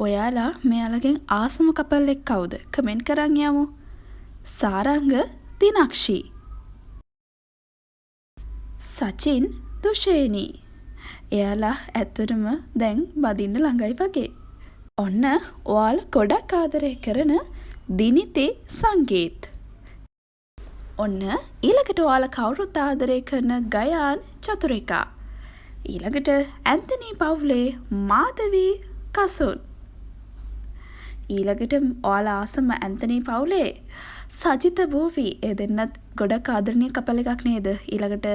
ඔයාලා මෙයාලගෙන් ආසම කපල් එක කවුද? කමෙන්ට් කරන් යමු. සාරංග දිනක්ෂි. සචින් දුෂේනි. එයාලා ඇත්තටම දැන් බඳින්න ළඟයි වගේ. ඔන්න ඔයාලා ගොඩක් ආදරය කරන දිනිති සංගීත්. ඔන්න ඊළඟට ඔයාලා කවුරුත් ආදරය කරන ගයාන් චතුරිකා. ඊළඟට ඇන්තනී පවුලේ මාධවී කසුන්. ඊළඟට ඔයාලා ආසම ඇන්තනී පවුලේ සජිත භූවි. ඒ දෙන්නත් ගොඩක් ආදරණීය කපල් එකක් නේද? ඊළඟට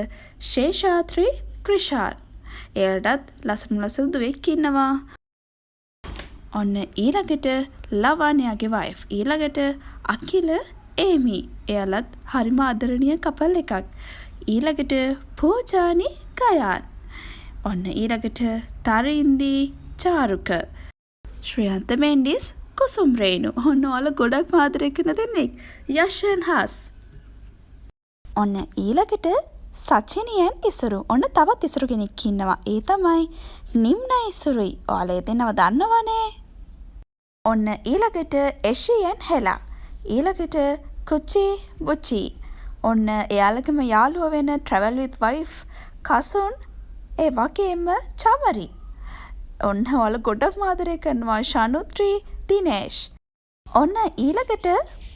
ශේෂාත්‍රි ක්‍රිෂාන්. එයාලටත් ලස්සන ලස්සන දුවෙක් ඉන්නවා. ඔන්න ඊළඟට ලවන් එයාගේ වයිෆ්. ඊළඟට අකිල ඒමි. එයාලත් හරිම ආදරණීය කපල් එකක්. ඊළඟට පූජානි ගයාන්. ඔන්න ඊළඟට තරින්දි චාරුක. ශ්‍රියන්ත මෙන්ඩිස් කුසුම් රේණු. ඔන්න ඔයාලා ගොඩක්ම ආදරය කරන දෙන්නෙක්. යෂන් හස්. ඔන්න ඊළඟට සචිනි ඇන්ඩ් ඉසුරු. ඔන්න තවත් ඉසුරු කෙනෙක් ඉන්නවා. ඒ තමයි නිම්න ඉසුරුයි. ඔයාලා ඒ දෙන්නව දන්නවනේ. ඔන්න ඊළඟට එෂි ඇන්ඩ් හෙලා. ඊළඟට කුචි බුචි. ඔන්න එයාලගේම යාළුවෝ වෙන ට්‍රැවල් විත් වයිෆ් කසුන්, ඒ වගේම චමරි. ඔන්න ඔයාලා ගොඩක්ම ආදරය කරනවා ශනුත්‍රි දිනේෂ්. ඔන්න ඊළඟට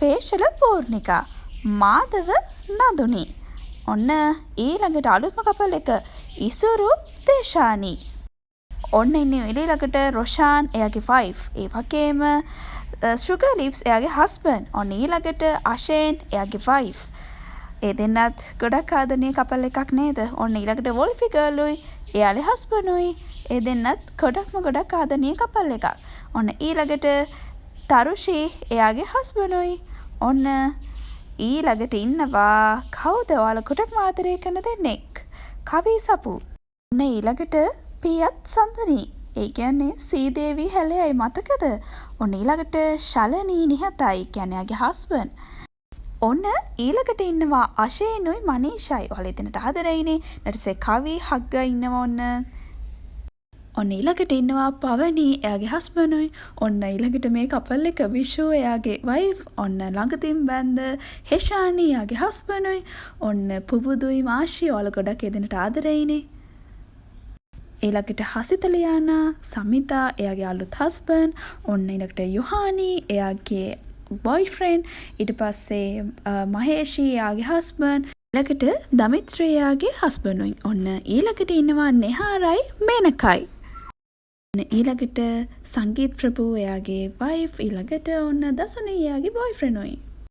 පේෂල පූර්ණිකා. මාධව නදුනි. ඔන්න ඊළඟට අලුත්ම කපල් එක ඉසුරු දේශානි. ඔන්න ඉන්නේ ඊළඟට රොෂාන් එයාගේ වයිෆ්. ඒ වගේම ෂුගර් ලිප්ස් එයාගේ හස්බන්ඩ්. ඔන්න ඊළඟට අෂේන් එයාගේ වයිෆ්. ඒ දෙන්නත් ගොඩක් ආදරණීය කපල් එකක් නේද? ඔන්න ඊළඟට වොල්ෆි ගර්ලුයි එයාලේ හස්බන්ඩුයි. ඒ දෙන්නත් ගොඩක්ම ගොඩක් ආදරණීය කපල් එකක්. ඔන්න ඊළඟට තරුෂි එයාගේ හස්බන්ඩුයි. ඔන්න ඊළඟට ඉන්නවා කවුද ඔයාලා ගොඩක්ම ආදරය කරන දෙන්නෙක්? කවි සපු. ඔන්න ඊළඟට පියත් සඳනී. ඒ කියන්නේ සීදේවි හැලයයි, මතකද? ඔන්න ඊළඟට ශලනී නිහතයි. කියන්නේ එයාගේ හස්බන්ඩ්. ඔන්න ඊළඟට ඉන්නවා අශේනුයි මනීෂයි. ඔයාලා ඒ දෙන්නට ආදරෙයිනේ. ඊට පස්සේ කවි හග්ගා ඉන්නවා ඔන්න. ඔන්න ඊළඟට ඉන්නවා පවනී එයාගේ හස්බන්ඩුයි. ඔන්න ඊළඟට මේ කපල් එක විෂු එයාගේ වයිෆ්. ඔන්න ළඟදීම බැන්ද හෙෂානි එයාගේ හස්බන්ඩුයි. ඔන්න පුබුදුයි මාෂි. ඔයාලා ගොඩක් ඒ දෙන්නට ආදරෙයිනේ. ඊළඟට හසිත ලියානා, සමිතා එයාගේ අලුත් හස්බන්ඩ්. ඔන්න ඊළඟට යොහානි එයාගේ බොයිෆ්‍රෙන්ඩ්. ඊට පස්සේ මහේෂි එයාගේ හස්බන්ඩ්. ඊළඟට දමිත්‍රි එයාගේ හස්බන්ඩුයි. ඔන්න ඊළඟට ඉන්නවා නෙහාරයි මේනකයි. ඔන්න ඊළඟට සංගීත් ප්‍රභූ එයාගේ වයිෆ්. ඊළඟට ඔන්න දසුනි එයාගේ බොයිෆ්‍රෙන්ඩුයි.